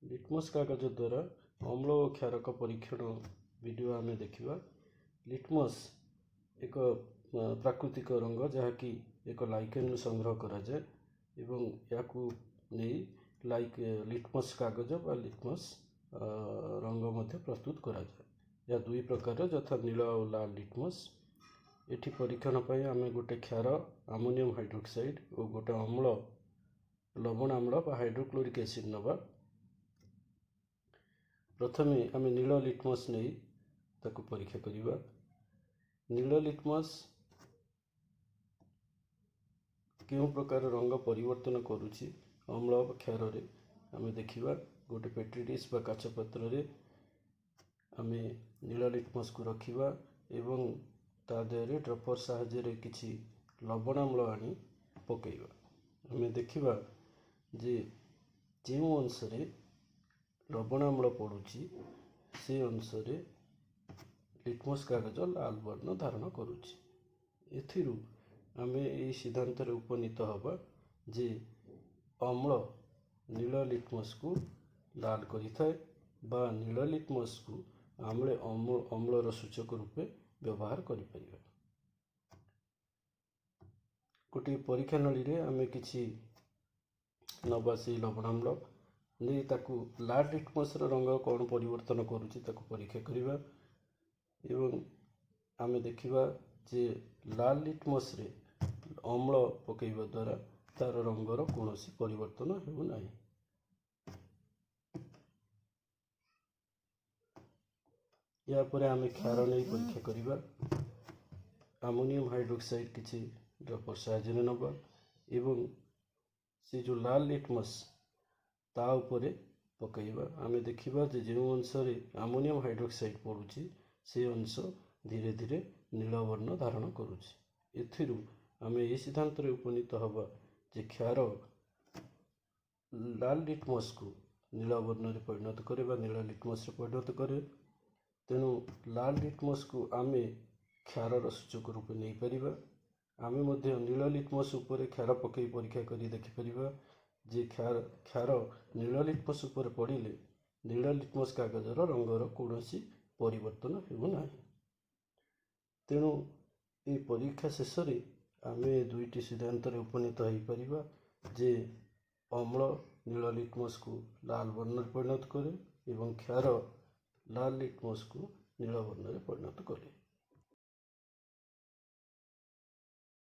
Litmus କାଗଜ ଦ୍ୱାରା ଅମ୍ଳ ଓ କ୍ଷାରକ ପରୀକ୍ଷଣ ଭିଡ଼ିଓ ଆମେ ଦେଖିବା। ଲିଟମସ୍ ଏକ ପ୍ରାକୃତିକ ରଙ୍ଗ, ଯାହାକି ଏକ ଲାଇକେନ୍ରୁ ସଂଗ୍ରହ କରାଯାଏ ଏବଂ ଏହାକୁ ନେଇ ଲାଇକ୍ ଲିଟମସ୍ କାଗଜ ବା ଲିଟମସ୍ ରଙ୍ଗ ମଧ୍ୟ ପ୍ରସ୍ତୁତ କରାଯାଏ। ଏହା ଦୁଇ ପ୍ରକାରର, ଯଥା ନୀଳ ଆଉ ଲାଲ ଲିଟମସ୍। ଏଠି ପରୀକ୍ଷଣ ପାଇଁ ଆମେ ଗୋଟେ କ୍ଷାର ଆମୋନିୟମ୍ ହାଇଡ୍ରୋକ୍ସାଇଡ୍ ଓ ଗୋଟେ ଅମ୍ଳ ଲବଣ ଅମ୍ଳ ବା ହାଇଡ୍ରୋକ୍ଲୋରିକ୍ ଏସିଡ୍ ନେବା। ପ୍ରଥମେ ଆମେ ନୀଳ ଲିଟମସ୍ ନେଇ ତାକୁ ପରୀକ୍ଷା କରିବା। ନୀଳ ଲିଟମସ୍ କେଉଁ ପ୍ରକାର ରଙ୍ଗ ପରିବର୍ତ୍ତନ କରୁଛି ଅମ୍ଳ କ୍ଷାରରେ ଆମେ ଦେଖିବା। ଗୋଟେ ପେଟ୍ରି ଡିସ୍ ବା କାଚ ପାତ୍ରରେ ଆମେ ନୀଳ ଲିଟମସ୍କୁ ରଖିବା ଏବଂ ତା ଦେହରେ ଡ୍ରପର୍ ସାହାଯ୍ୟରେ କିଛି ଲବଣାମ୍ଳ ଆଣି ପକାଇବା। ଆମେ ଦେଖିବା ଯେ ଯେଉଁ ଅଂଶରେ ଲବଣାମ୍ଳ ପଡ଼ୁଛି, ସେ ଅଂଶରେ ଲିଟମସ୍ କାଗଜ ଲାଲ ବର୍ଣ୍ଣ ଧାରଣ କରୁଛି। ଏଥିରୁ ଆମେ ଏହି ସିଦ୍ଧାନ୍ତରେ ଉପନୀତ ହେବା ଯେ ଅମ୍ଳ ନୀଳ ଲିଟମସ୍କୁ ଲାଲ କରିଥାଏ ବା ନୀଳ ଲିଟମସ୍କୁ ଆମେ ଅମ୍ଳର ସୂଚକ ରୂପେ ବ୍ୟବହାର କରିପାରିବା। ଗୋଟିଏ ପରୀକ୍ଷା ନଳୀରେ ଆମେ କିଛି ନେବା, ସେଇ ଲବଣାମ୍ଳ ନେଇ ତାକୁ ଲାଲ ଲିଟମସ୍ର ରଙ୍ଗ କ'ଣ ପରିବର୍ତ୍ତନ କରୁଛି ତାକୁ ପରୀକ୍ଷା କରିବା ଏବଂ ଆମେ ଦେଖିବା ଯେ ଲାଲ ଲିଟମସ୍ରେ ଅମ୍ଳ ପକାଇବା ଦ୍ୱାରା ତା'ର ରଙ୍ଗର କୌଣସି ପରିବର୍ତ୍ତନ ହେଉନାହିଁ। ଏହାପରେ ଆମେ କ୍ଷାର ନେଇ ପରୀକ୍ଷା କରିବା। ଆମୋନିୟମ୍ ହାଇଡ୍ରୋକ୍ସାଇଡ୍ କିଛି ଡ୍ରପର୍ ସାହାଯ୍ୟରେ ନେବା ଏବଂ ସେ ଯେଉଁ ଲାଲ ଲିଟମସ୍ ତା ଉପରେ ପକାଇବା। ଆମେ ଦେଖିବା ଯେ ଯେଉଁ ଅଂଶରେ ଆମୋନିୟମ୍ ହାଇଡ୍ରୋକ୍ସାଇଡ୍ ପଡ଼ୁଛି, ସେ ଅଂଶ ଧୀରେ ଧୀରେ ନୀଳ ବର୍ଣ୍ଣ ଧାରଣ କରୁଛି। ଏଥିରୁ ଆମେ ଏହି ସିଦ୍ଧାନ୍ତରେ ଉପନୀତ ହେବା ଯେ କ୍ଷାର ଲାଲ ଲିଟମସ୍କୁ ନୀଳ ବର୍ଣ୍ଣରେ ପରିଣତ କରେ ବା ନୀଳ ଲିଟମସ୍ରେ ପରିଣତ କରେ। ତେଣୁ ଲାଲ ଲିଟମସ୍କୁ ଆମେ କ୍ଷାରର ସୂଚକ ରୂପେ ନେଇପାରିବା। ଆମେ ମଧ୍ୟ ନୀଳ ଲିଟମସ୍ ଉପରେ କ୍ଷାର ପକାଇ ପରୀକ୍ଷା କରି ଦେଖିପାରିବା ଯେ କ୍ଷାର ନୀଳ ଲିଟମସ୍ ଉପରେ ପଡ଼ିଲେ ନୀଳ ଲିଟମସ୍ କାଗଜର ରଙ୍ଗର କୌଣସି ପରିବର୍ତ୍ତନ ହେଉନାହିଁ। ତେଣୁ ଏହି ପରୀକ୍ଷା ଶେଷରେ ଆମେ ଦୁଇଟି ସିଦ୍ଧାନ୍ତରେ ଉପନୀତ ହୋଇପାରିବା ଯେ ଅମ୍ଳ ନୀଳ ଲିଟମସ୍କୁ ଲାଲ ବର୍ଣ୍ଣରେ ପରିଣତ କରେ ଏବଂ କ୍ଷାର ଲାଲ ଲିଟମସ୍କୁ ନୀଳ ବର୍ଣ୍ଣରେ ପରିଣତ କରେ।